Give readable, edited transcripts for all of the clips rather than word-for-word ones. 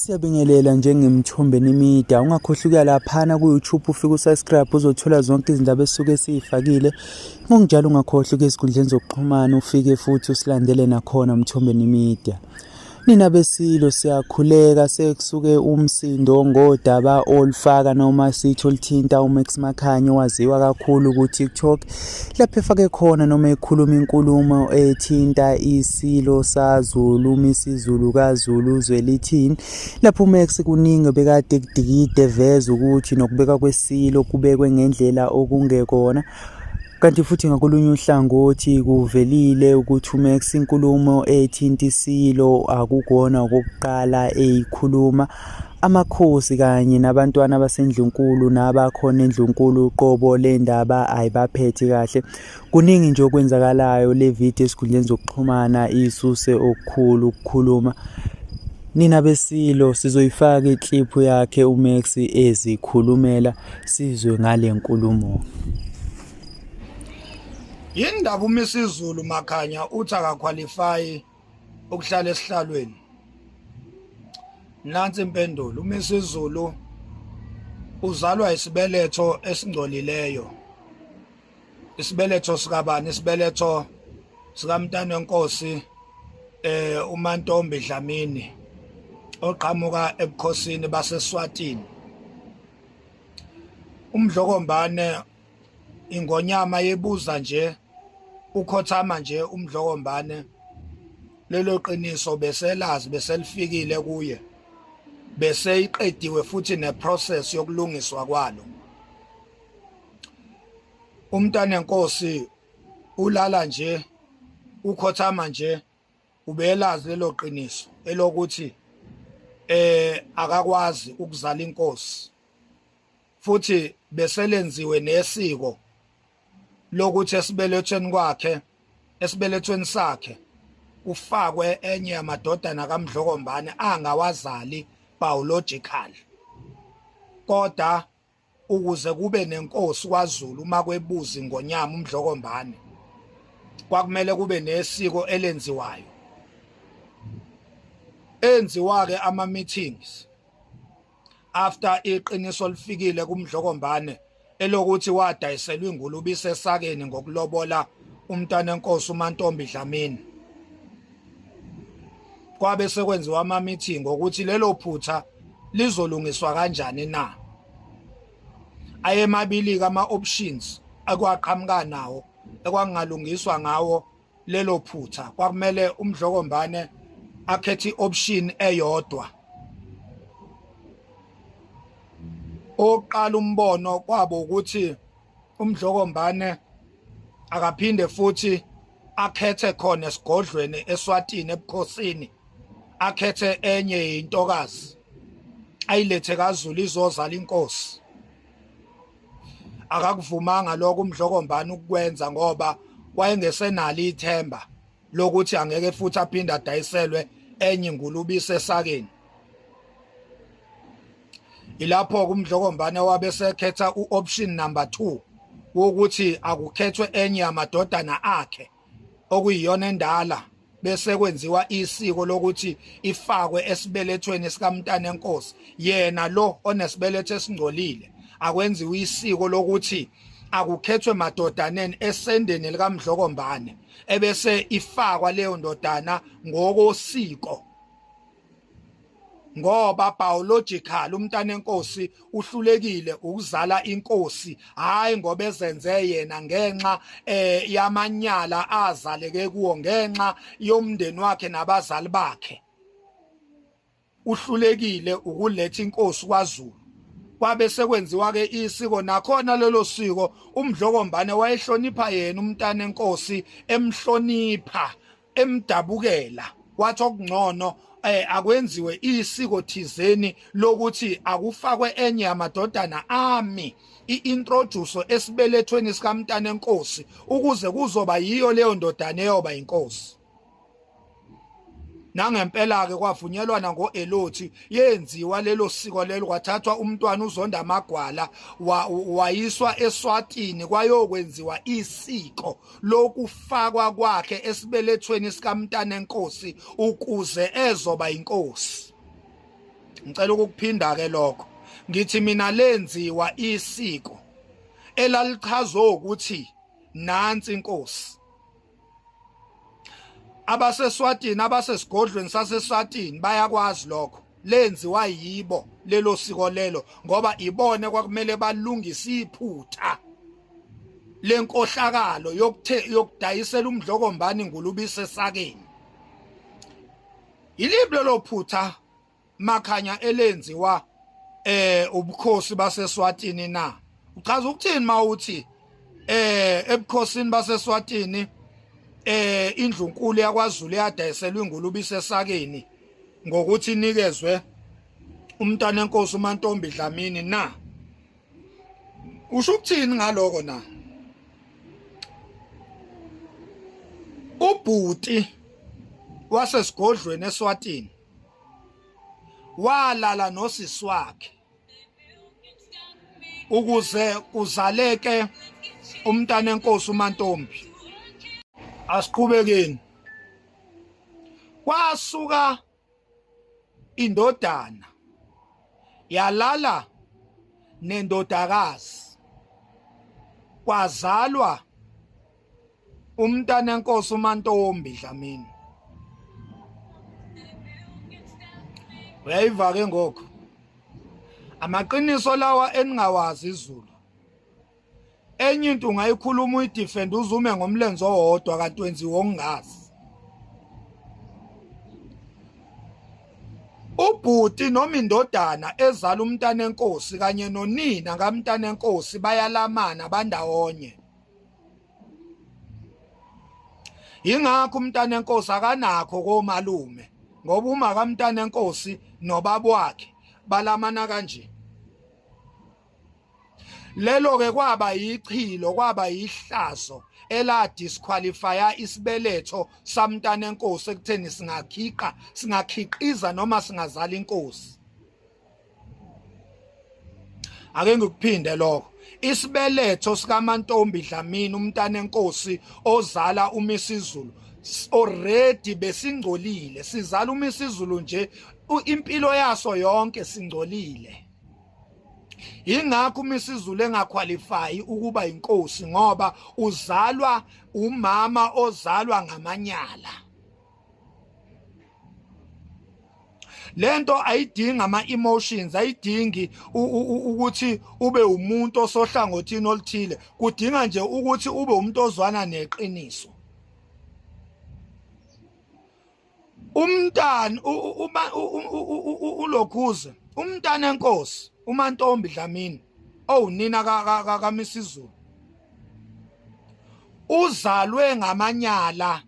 Siyabingelela njengemthombeni media, ungakhohlwa ukuya laphana ku-YouTube ufike usubscribe uzothola zonke izindaba esisuke siyifakile. Ngokunjalo ungakhohlwa ukuya ezinkundleni zokuxhumana ufike futhi usilandele nakhona Mthombeni Media. Nina beSilo siyakhuleka sekusuke umsindo ngodaba olufaka noma sithi oluthinta uMax Makhanya owaziwa kakhulu ku-TikTok lapho efake khona noma ekhuluma inkulumo ethinta iSilo saZulu uMisizulu kaZulu uZwelithini lapho uMax kuningi bekade kudikide eveza ukuthi nokubekwa kweSilo kubekwe ngendlela okungekona. Kanti futhi ngakolunye uhlangothi kuvelile ukuthi uMax inkulumo ethinta iSilo akukona okokuqala eyikhuluma. Amakhosi kanye nabantwana baseNdlunkulu nabakhona eNdlunkulu uqobo le ndaba ayibaphethe kahle. Kuningi nje okwenzakalayo le video esikhundleni zokuxhumana isuse okukhulu ukukhuluma. Nina beSilo sizoyifaka ikliphu yakhe uMax ezikhulumela sizwe ngale nkulumo. Yindaba uMisizulu Makhanya uthi akakhwalifayi ukuhlala esihlalweni? Nansi impendulo, uMisizulu uzalwa isibeletho esingcolileyo. Isibeletho sikabani? Isibeletho sikamntana wenkosi uMantombi Dlamini oqhamuka ebukhosini baseSwatini. Umdlokombane ingonyama yebuza nje ukhothama nje umdlokombane lelo qiniso beselazi beselifikile kuye bese iqediwe futhi neprocess yokulungiswa kwalo. Umntanenkosi ulala nje ukhothama nje ubelazi lelo qiniso elokuthi akakwazi ukuzala inkosi futhi beselenziwe nesiko lokuthi esibelethweni kwakhe esibelethweni sakhe kufakwe enye yamadodana kaMdlokombane angawazali biological kodwa ukuze kube nenkosi kwaZulu uma kwebuza ingonyama uMdlokombane kwakumele kube nesiko elenziwayo enziwa ke ama meetings after iqiniso lifikile kuMdlokombane elokuthi wadayiselwa ingulube isesakeni ngokulobola umntwana enkosi uMantombi Dlamini kwabe sekwenziwa ama meeting ukuthi lelo phutha lizolungiswa kanjani na. Ayemabili ke ama options akwaqhamuka nawo ekwangalungiswa ngawo lelo phutha. Kwakumele uMdlokombane akhethe ioption eyodwa. Oqala umbono kwabo ukuthi uMdlokombane akaphinde futhi akhethe khona esigodlweni eSwatini ebukhosini akhethe enye intokazi ayilethe kaZulu izozala inkosi. Akakuvumanga lokho uMdlokombane ukukwenza ngoba wayengesenalo ithemba lokuthi angeke futhi aphinde adayiselwe enye ingulube isesakeni. Ilapho kuMdlokombane wabe sekhetha uoption number 2 wokuthi akukhethwe enye yamadodana akhe okuyiyona endala bese kwenziwa isiko lokuthi ifakwe esibelethweni sikamntana enkosi yena lo onesibeletho esingcolile. Akwenziwe isiko lokuthi akukhethwe madodaneni esendeni likaMdlokombane ebese ifakwa leyo ndodana ngokosiko ngoba biological umntana enkosi uhlulekile ukuzala inkosi, hayi ngoba ezenze yena ngenxa yamanyala azaleke kuwo ngenxa yomndeni wakhe nabazali bakhe. Uhlulekile ukuletha inkosi kwaZulu. Kwabe sekwenziwa ke isiko, nakhona lelo siko uMdlokombane wayehlonipha yena umntana enkosi, emhlonipha emdabukela, wathi okungcono akwenziwe isiko thizeni lokuthi akufakwe enye yamadodana ami iintroduce esibelethweni sikamntana enkosi ukuze kuzoba yiyo leyo ndodana eyoba inkosi. Nangempela ke kwavunyelwana ngoElothi, yenziwa lelo siko lelo, kwathathwa umntwana uZonda Amagwala wayiswa eSwatini kwayokwenziwa isiko lokufakwa kwakhe esibelethweni sikamntana enkosi ukuze ezoba inkosi. Ngicela ukukuphinda ke lokho. Ngithi mina lenziwa isiko elalichazwe ukuthi nansi inkosi. AbaseSwatini, abasesigodlweni saseSwatini bayakwazi lokho. Lenziwa yibo lelo siko lelo ngoba ibone kwakumele balungise iphutha lenkohlakalo yokuthe yokudayisela umdlokombani ingulube isesakeni. Yiliphi lelo phutha Makhanya elenziwa ubukhosi baseSwatini na? Uchaza ukuthini mawuthi ebukhosini baseSwatini indlunkulu yakwaZulu yadayiselwa ingulube isesakeni ngokuthi inikezwe umntwana enkosi uMantombi Dlamini na? Usho ukuthini ngaloko na? Ubhuti wasesigodlweni eSwatini walala nosisi wakhe ukuze kuzaleke umntana enkosi uMantombi. Asiqhubekeni. Kwasuka indodana yalala nendodakazi, kwazalwa umntana enkosi uMantombi Dlamini. Uyayiva ke ngokho amaqiniso lawa eningawazi izulu. Enye into ungayikhuluma uyidefend uzume ngomlenze owodwa kanti wenziwa okungazi. Ubhuti noma indodana ezala umntana enkosi kanye nonina kamntana enkosi bayalamana bandawonye. Yingakho umntana enkosi akanakho komalume ngoba uma kamntana enkosi nobaba wakhe balamana kanje. Lelo ke kwaba yichilo, kwaba yihlazo ela disqualifya isibeletho samntana enkosi ekutheni singakhiqa, singakhiqiza noma singazala inkosi. Ake ngikuphinde lokho. Isibeletho sikaMantombi Dlamini umntana enkosi ozala uMisizulu already besingcolile, sizala uMisizulu nje impilo yaso yonke singcolile. Yingakho uMisizulu engakhwalifayi ukuba inkosi ngoba uzalwa umama ozalwa ngamanyala. Lento ayidingi ama emotions, ayidingi ukuthi ube umuntu osohlangothini oluthile, kudinga nje ukuthi ube umuntu ozwana neqiniso. Umntana uma ulokhuze umntana enkosi uMantombi Dlamini owunina kaMisizulu uzalwe ngamanyala,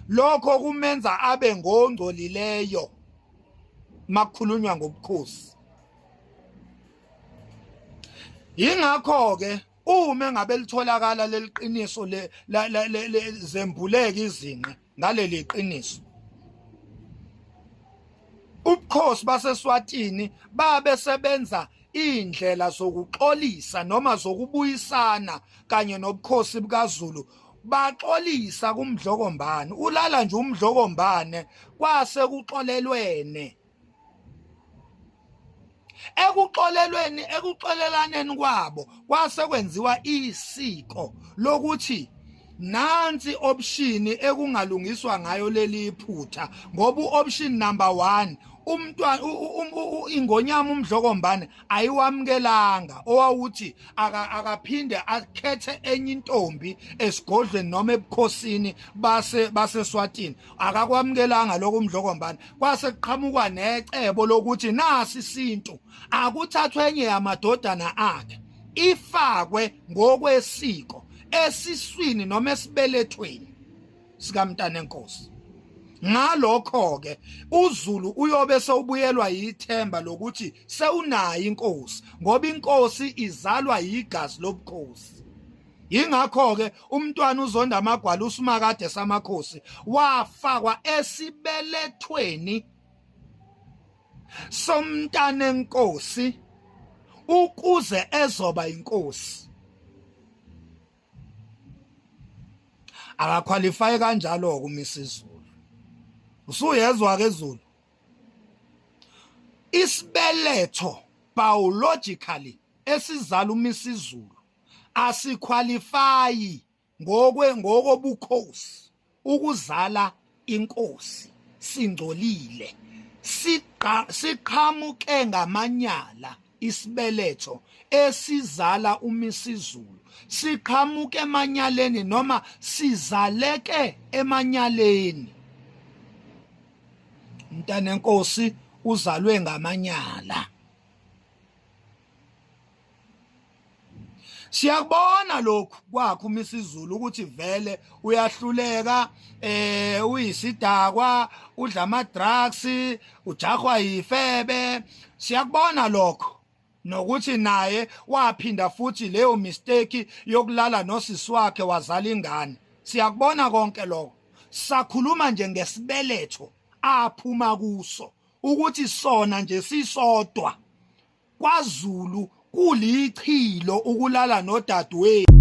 lokho kumenza abe ngongcolileyo makukhulunywa ngobukhosi. Yingakho ke uma engabe litholakala leli qiniso le zembuleka izinqe ngaleli qiniso, ubukhosi baseSwatini babe sebenza indlela zokuxolisa noma zokubuyisana kanye nobukhosi bukaZulu. Baxolisa kuMdlokombane, ulala nje uMdlokombane kwase kuxolelwene. Ekuxolelweni, ekuxolelaneni kwabo kwase kwenziwa isiko lokuthi nansi option ekungalungiswa ngayo leli phutha, ngoba uoption number 1 umntwana ingonyama uMdlokombane ayiwamukelanga, owawuthi akaphinde akhethe enye intombi esigodlweni noma ebukhosini base baseSwatini. Akakwamukelanga lokho uMdlokombane, kwase kuqhamuka necebo lokuthi nasi isintu akuthathwe enye yamadodana akhe ifakwe ngokwesiko esiswini noma esibelethweni sikamntana enkosi. Ngalokho ke uZulu uyobe sewubuyelwa yithemba lokuthi sewunayo inkosi, ngoba inkosi izalwa yigazi lobukhosi. Yingakho ke umntwana uZonda amagwala uSimakade samakhosi wafakwa esibelethweni somntana enkosi ukuze ezoba inkosi. Akakhwalify kanjalo ke uMisizulu. Usuyezwa ke Zulu. Isibeletho biologically esizala uMisizulu asikhwalifayi ngokwe ngokobukhosi ukuzala inkosi singcolile siqa siqhamuke ngamanyala isibeletho esizala uMisizulu siqhamuke emanyaleni noma sizaleke emanyaleni Mntanenkosi uzalwe ngamanyala. Siyakubona lokhu kwakho uMisizulu ukuthi vele uyahluleka eh uyisidakwa udla ama drugs ujahwa yifebe siyakubona lokho nokuthi naye waphinda futhi leyo mistake yokulala nosisi wakhe wazala ingane siyakubona konke lokho sakhuluma nje ngesibeletho aphuma kuso ukuthi sona nje sisodwa kwaZulu kulichilo ukulala nodadewenu.